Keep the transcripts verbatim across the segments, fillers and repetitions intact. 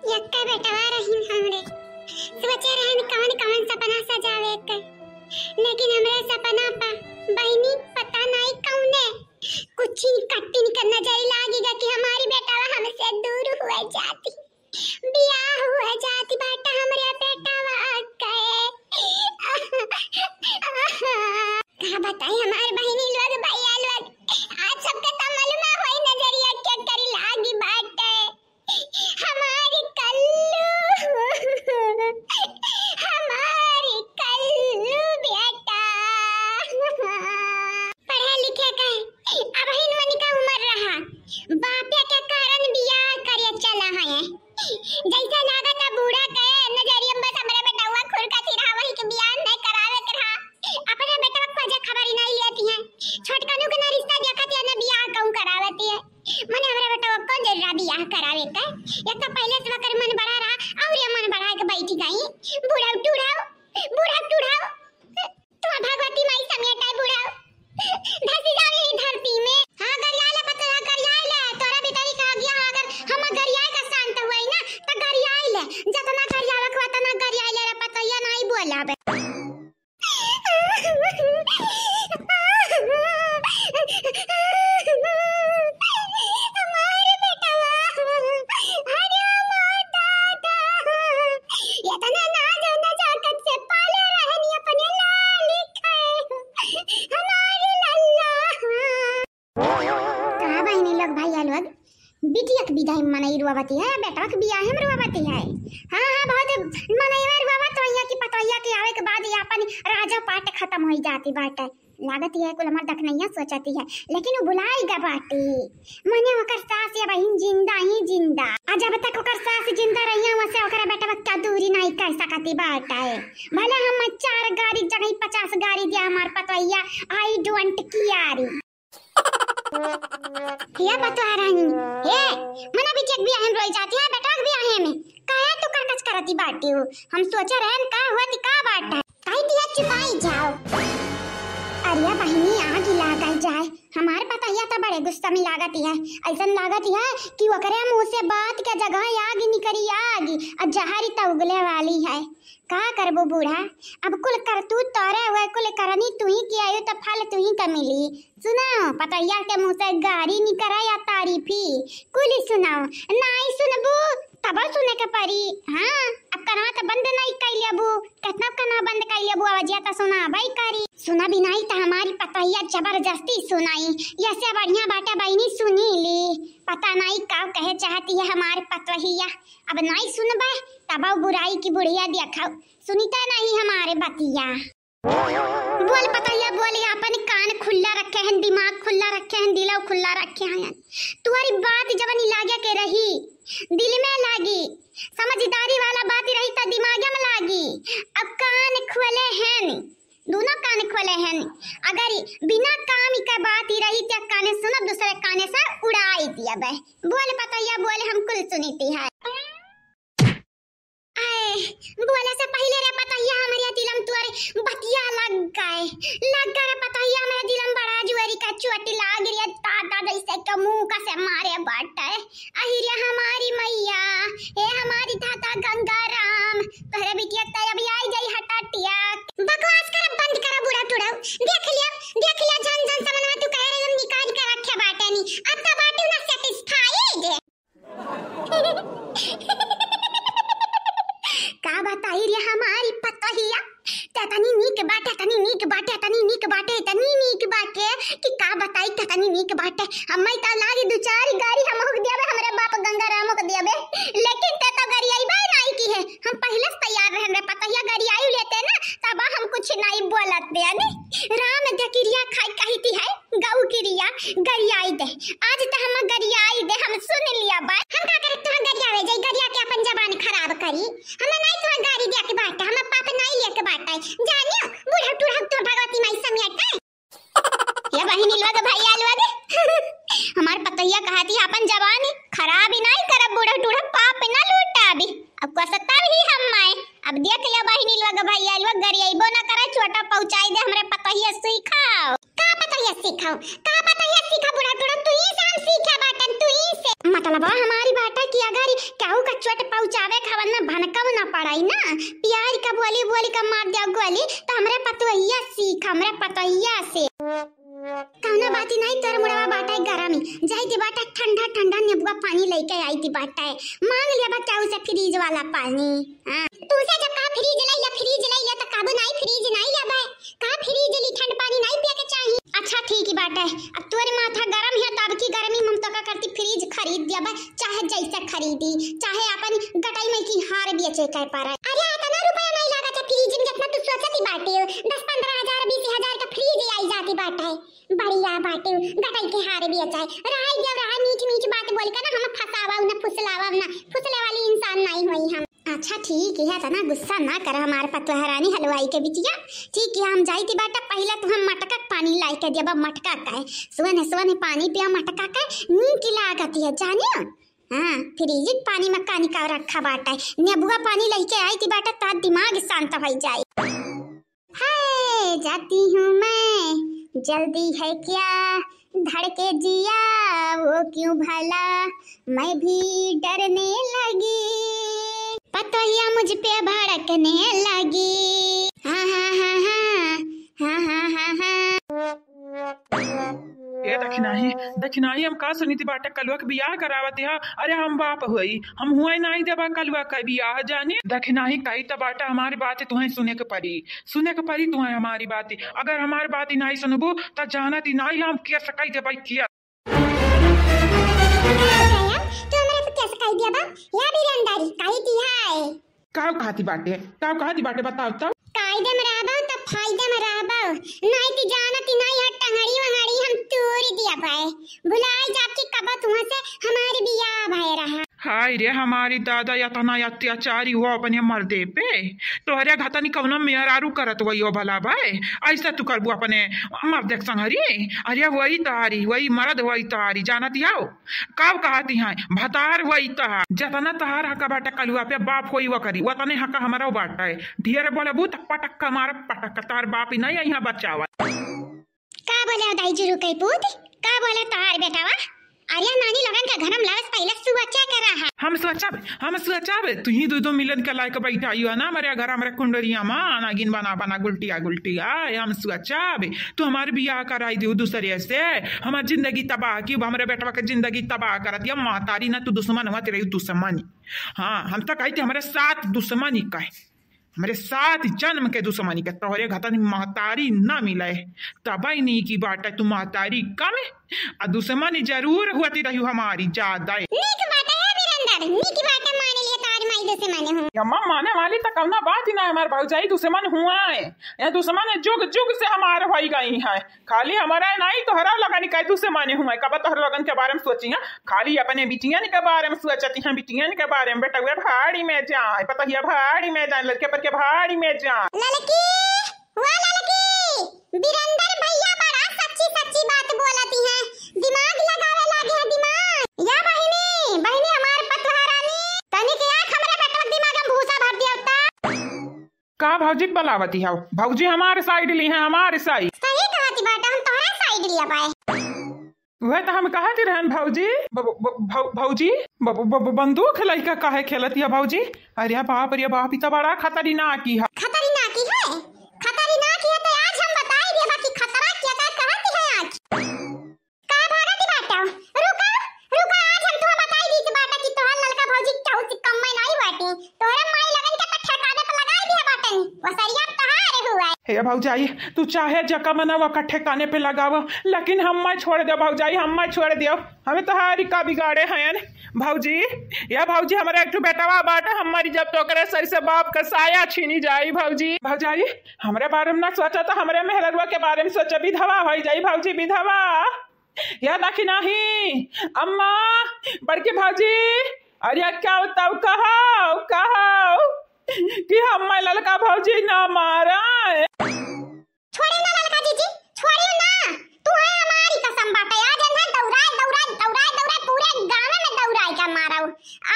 यक्के बेटवा रहिन हमरे, सोचे रहन कवन कवन सपना सजावे के, लेकिन हमरे सपना पा बहिनी पता नाई कौने कुछ कट्टिन के नजर लागी गा कि हमारी बेटवा हमसे दूर हुए जाती, बियाह हुए जाती बाटा हमरे बेटवा के। का बताई हमार बहिनी लोग, भैया लोग, आज सबके तो मालूम होई नजरिया के करी लागी बाटे। हमारी कल्लू, हमारी कल्लू बेटा। पढ़े लिखे के अबहिन मनिका उमर रहा, बापे के कारण बियाह करे चला है। जैसे लागत है बूढ़ा के नजरिया में बस हमरे बेटवा खुरका सिरहा वही के बियाह नहीं करावे के रहा। अपने बेटवा को जे खबर ही नहीं लेती है, छोटकनू के ना रिश्ता देखत है ना बियाह कहूँ करावती है। मने हमरे बेटवा कौन जरूरा बियाह करावे के? एक तो पहले से वकर मन बढ़ा रहा और ये मन बढ़ा के बैठी गई। बूढ़ा टूढ़ा, बूढ़ा टूढ़ा। तो भगवती माई समेट है बूढ़ा। धसी जावे ही धरती में। हाँ, गरियाए ले पतला, गरियाए ले। तोरा भीतरी का आगिया अगर हम गरियाए का शांत हुए ना, तो गरियाए ले। जतना गरियावे के उतना गरियाए ले रे पतैया, नहीं बोलावे। हमार बेटवा, अरे हमार दादा, इतना नाज नजाकत से पाले रहनी अपने लाली के, हमार लल्ला। का बहिनी लोग, भैया लोग, बिटिया के विदाई मनई रोवती है, बेटवा के बियाहे में रोवती है। हाँ, हाँ, बहुत मनई में रोवत होइया कि पतोहिया के आवे के बाद ये अपन राजा पाट खत्म होई जाती बाटे। लागत है कुल हमार दखनैया सोचती है, लेकिन वो भुलाई गा बाटी। मने ओकर सास या बहिन जिंदा ही जिंदा। आ जब तक ओकर सास जिंदा रहिया, वसे ओकरा बेटवा का दूरी नहीं कर सकती बाटे। भले हम चार गारी जगह पचास गारी दिया हमार पतोहिया, I don't care। हिया बतवा रहनी, हे, मना बिटिया के बियाहे में रोई जाती है, बेटवा के बियाहे में। काहे तू करकच करती बाटी हो? हम सोचे रहन का हुआ ती का बात है? काहे तिया चुपाई जाओ? अरे बहिनी, आग ही लागल जाए। हमार पतोहिया तो बड़े गुस्सा में लागत है। ऐसन लागत है कि ओकरे मुंह से बात के जगह आग निकरी आग, आ जहर तो उगले वाली है। का करबो बूढ़ा, अब कुल करतूत तोरे हुए, कुल करनी तुही कियायु त फल तुही का मिली। सुनो, पतोहिया के मुंह से गारी निकरा या तारीफी, कुल ही सुनाओ। नाई सुनबू तब सुने के परी। हाँ, अब कनवा त बंद नाई कई लेबू, कितना कनवा बंद कई लेबू, आवाजिया त सुनाबई करी। सुना भी नाई त हमारी पतोहिया जबरदस्ती सुनाई, यसे बढ़िया बाटे बहिनी सुनी ली। पता नाई का कहे चाहती है हमार पतोहिया, अब नाई सुनबे तब बुराई की बुढ़िया देखो। सुनिता नहीं हमारे बतिया। बोल पतैया बोल, ये अपन कान खुल्ला रखे हैं, दिमाग खुल्ला रखे हैं, दिलो खुल्ला रखे हैं। तुहरी बात जवन लागे के रही, दिल में लागी, समझदारी वाला बात रही त दिमाग में लागी। अब कान खोले हैं, दोनों कान खोले हैं, अगर बिना काम के बात ही रही त काने सुनब, दूसरे काने से उड़ाई दियबे। बोल पतैया बोल, हम कुल सुनीती है। आए, बोले से पहिले रे पतोहिया, हमरे दिलम तोरे बतिया लग गए, लग गए रे पतोहिया, हमरे दिलम बड़ा जुआरी का चोट लाग रे दादा, जैसे के मुंह का से मारे बाटे। अहि रे हमारी मैया, हे हमारी दादा गंगा राम, तोहरे बिटिया त अभी आई जाई हटाटिया। बकवास कर बंद कर बूढ़ा टूढ़ा, देख लिया, देख लिया, जन जन समनवा तू कहे रहे निकाल के रखे बाटे नी, अब त बाटे ना satisfied। का बताई रे हमारी पतोहिया, ततनी नीक बाटे, तनी नीक बाटे, तनी नीक बाटे, तनी नीक बाटे कि का बताई, ततनी नीक बाटे। हम्मे त लागी दू चार गारी हम होक दियाबे, हमरे बाप गंगा राम होक दियाबे, लेकिन ते तो गरियाई बाय नाई की है। हम पहले से तैयार रहन रे पतोहिया, गरियाई लेते ना, तब हम कुछ नाई बोलत दे, ने राम दे किरिया खाई कहिती है। गऊ किरिया गरियाई दे, आज त हम गरियाई दे, हम सुन लिया बात। हम का करे तोहार गरियावे जाई, गरिया के अपन जबान खराब करी। हम नाई तोहार गारी दे के बाटे, हम पाप नाई ले के बाटे। जानियो, बूढ़ा टूढ़ा तो भगवती माई समियाता। ये बहिनी लोग, भैया लोग, हमार पतोहिया कहती अपन जबान खराब ही नाई करब, बूढ़ा टूढ़ा पाप ना लूटाबी। अब कसता भी हम माए, अब देख लिया बहिनी लोग, भैया लोग, गरियाइबो ना करे, चोटा पहुँचाई दे हमरे पतोहिया सीखाओ। का पतोहिया सीखाओ, का पतोहिया सीखा बूढ़ा टूढ़ा, तू ही से हम सीखा बाटन, तू ही से। मतलब हमारी बाटा कि अगर केहू का चोट पहुँचावे खावन ना भनकव ना पड़ाई ना, प्यार का बोली बोली का मार दिया गोली, तो हमरे पतोहिया सीख, हमरे पतोहिया से। कौनो बाती नहीं, तोर मुड़वा बाटे गरमी, जाई दी बाटे ठंडा ठंडा नेबुआ पानी लेके आई दी बाटे, मांग लिया बा केहू से फ्रिज वाला पानी। हाँ। तू से जब कहा फ्रिज ले ले, फ्रिज ले ले, तो काबू नहीं, फ्रिज नहीं लेबे। कहा फ्रिज ली, ठंड पानी नहीं पिए के चाही। अच्छा ठीक ही बाटे, अब तोरे माथा गरम है, तो अब की गरमी में हम तो का करती, फ्रिज खरीद दिया बा, चाहे जैसे खरीदी, चाहे अपन गटाई में की हार बेचे के पड़े। अरे इतना रुपया नहीं लागत है फ्रिज में, जितना तू सोचती बाटे, दस पन्द्रह हजार, बीस हजार का फ्रिज आई जाती बाटे। बढ़िया बाटे, गटई के हार भी अचाए। रहाई जब रहा, मीठ मीठ बात बोल के ना हम फंसावा ना, फुसलावा ना, फुसले वाली इंसान नहीं होई हम। अच्छा ठीक है, इतना गुस्सा ना कर हमार पतोह रानी हलवाई के बिटिया। ठीक है, हम जाई थी बेटा, पहले तो हम मटका के पानी लाई के देबा, मटका का है, सुबह ने सुबह ने पानी पिया मटका का, नीक लागत है जानियो। हाँ, फ्रिज के पानी में कानी का रखा बाटा है, नेबुआ पानी लेके आई थी बेटा, तो दिमाग शांत हो जाए। हाय जाती हूँ मैं, जल्दी है क्या, धड़के जिया वो क्यों भला, मैं भी डरने लगी, पतोहिया मुझ पे भड़कने लगी। हाँ, हाँ, हाँ, हाँ। हाँ, हाँ, हाँ, हाँ। ए दखिनाही, दखिनाही, हम का सुनी थी बाटे कलुआ के बियाह करावत है। अरे हम बाप होई, हम हुए नहीं देबा कलुआ का बियाह जानी। दखिनाही कही त बाटे हमारी बात तुहें सुने के पड़ी, सुने के पड़ी तुहें हमारी बात। अगर हमारी बात नहीं सुनबू त जानत ही नहीं हम केस कई देबा केस। तू हमरा पे केस कई देबा? या बीरंदारी कही थी है। का कहती बाटे, का कहती बाटे, बताओ तब। कायदे में रहबो त फायदे में रहबो, नहीं ती जानती नहीं है टंगड़ी वंगड़ी हम तोड़ दिया भाई। भुलाई जाब कि कब तुहाँ से हमारे बियाह भय रहा। हाय रे हमारी दादा, इतना अत्याचारी हो अपने मर्दे पे। तोहरे घतनी कौनो मेहरारू करत वही हो भला भाई, ऐसा तू करबू अपने मर्दे के संगरी? अरे वही तारी, वही मर्द वही तारी, जानती हो। काव कहती हैं, भतार होई तहार, जतना तहार हका बाटे कलुआ पे बाप होई वो करी, वतने हका हमारा बाटा है। ढेर बोलबू त पटक्का मार, पटक्का, तहार बाप ही नहीं यहाँ बचावा। का बोले दाई जी रुके पूत, का बोले तहार बेटावा? अरे नानी लोगन के घर में लावस पहले सोचा करा है। हम सोचब, हम सोचब, तू ही दो दो मिलन के लायक बैठा आयु है ना हमारे घर, हमारे कुंडरिया में नागिन बना बना गुलटिया गुलटिया, हम सोचब, तू हमार बियाह कराई दियो दूसरे से, हमार जिंदगी तबाह की, हमरे बेटवा के जिंदगी तबाह कर दिया। महतारी ना तू दुश्मन हुआ, तेरे दुश्मनी। हाँ, हम तो कही थी हमरे साथ दुश्मनी कहे, हमरे साथ जन्म के दुश्मनी के, तोहरे घतन महतारी ना मिले, तबई नहीं की बात है, तू महतारी कम आ दुश्मनी जरूर होती रही हमारी ज्यादा। नीक बात है बीरेंद्र, नीक बात है, मान लिया तारी माई दुश्मन हूँ। अम्मा माने वाली तो कौना बात ही ना, हमार भौजाई दुश्मन हुआ है, या दुश्मन जुग जुग से हमार होई गई है। खाली हमारा नहीं, तोहरा लगन का दुश्मनी हुआ है। कब तोहरा लगन के बारे में सोची है? खाली अपने बिटियन के बारे में सोचती हैं, बिटियन के बारे में। बेटउआ भाड़ी में जाए, पतोहिया भाड़ी में जाए, लड़के पर के भाड़ी में जाए। ललकी, वा ललकी, बीरेंद्र भैया बड़ा सच्ची सच्ची बात बोलती हैं, दिमाग लगावे लागे हैं दिमाग। या बहिनी, बहिनी हमार पतोह रानी, तनिक आँख हमरे बेटवा के दिमाग में भूसा भर दिया होता। का भौजी के बलावती हौ? भौजी हमारे side ली हैं, हमारे side। सही कहती बाटा, हम तोहरे side लिया बाए। वह तो हम कहती रहन भौजी, ब-, ब-, ब-, भौ-, भौजी, ब-, ब-, ब-, बंदूक लइका काहे खेलत या भौजी? अरे बाप रे बाप, ई तो बड़ा खतरनाक ही है। खतरनाक ही है? खतरनाक ही है तो आज हम बताई देबा कि खतरा क्या का कहती है आज। का भागत बाटा? रुका, रुका, आज हम तुहा बताई दीत बाटा कि तोहार ललका भौजी केहू से कम में नाई बाटी। तोहरे माई लगन के तो ठेकाने पे लगाई दिया बाटन। वसरिया तोहार हुआ है। हे भौजाई, तू चाहे जका मना वका ठेकाने पे लगाव, लेकिन हम मैं छोड़ दे भौजाई, हम मैं छोड़ दियो। हमें तोहारी का बिगाड़े हैं भौजी? या भौजी, हमरा एक ठो बेटवा बाटा, हम मरी जब तो ओकरे सर से बाप का साया छीनी जाई भौजी। भौजाई, हमरे बारे में ना सोचा तो हमरे मेहररुआ के बारे में सोचा, विधवा होई जाई भौजी, विधवा। या देखी नहीं, अम्मा, बड़की भौजी, अरे क्या बताओ, कहो, कहो कि हम मैं ललका भौजी ना मारा। छोड़े ना ललका जीजी, छोड़े ना। तू है हमारी कसम बाटे, आज हम दौड़ाए, दौड़ाए, दौड़ाए, दौड़ाए पूरे गाँव में दौड़ाए के मारा।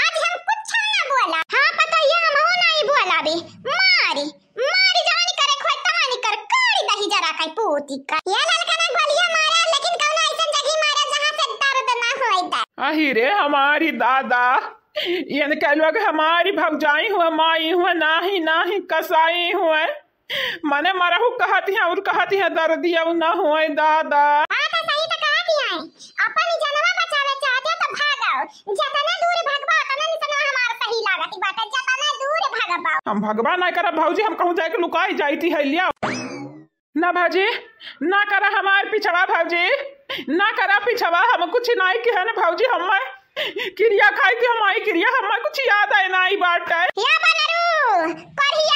आज हम कुछ ना बोला। हाँ, पता ये हम हो नहीं बोला बे। मारी। मारी जानी करे खोई तहानी कर, काड़ी दही जरा काई पोती का। ये ललका ना गोलियां मारा, लेकिन कौनो ऐसन जगह मारा जहाँ से दर्द ना होई दे। अही रे हमारी दादा, इनके लोग हमारी भौजाई हुए, माई हुए, नाही, नाही, कसाई हुए। मने मरहु कहत हैं और कहत हैं दर्दिया न होए दादा। हाँ, तो सही तो कहत हैं। अपन ही जनवा बचावे चाहते हो तो भागो। जतने दूर भगबा, उतने निसनवा हमार सही लागत बाटे। जतने दूर भगबा। हम भगबा नहीं करब भौजी, हम कहूँ जाके लुकाई जाई थी है लिया। ना भौजी, ना करा हमार पिछवा भौजी, ना करा पिछवा, हम कुछ नहीं किहे ना भौजी, हम किरिया खाई कि हम आई किरिया, हम कुछ याद आए ना आई बाटे। या बनरू, करिया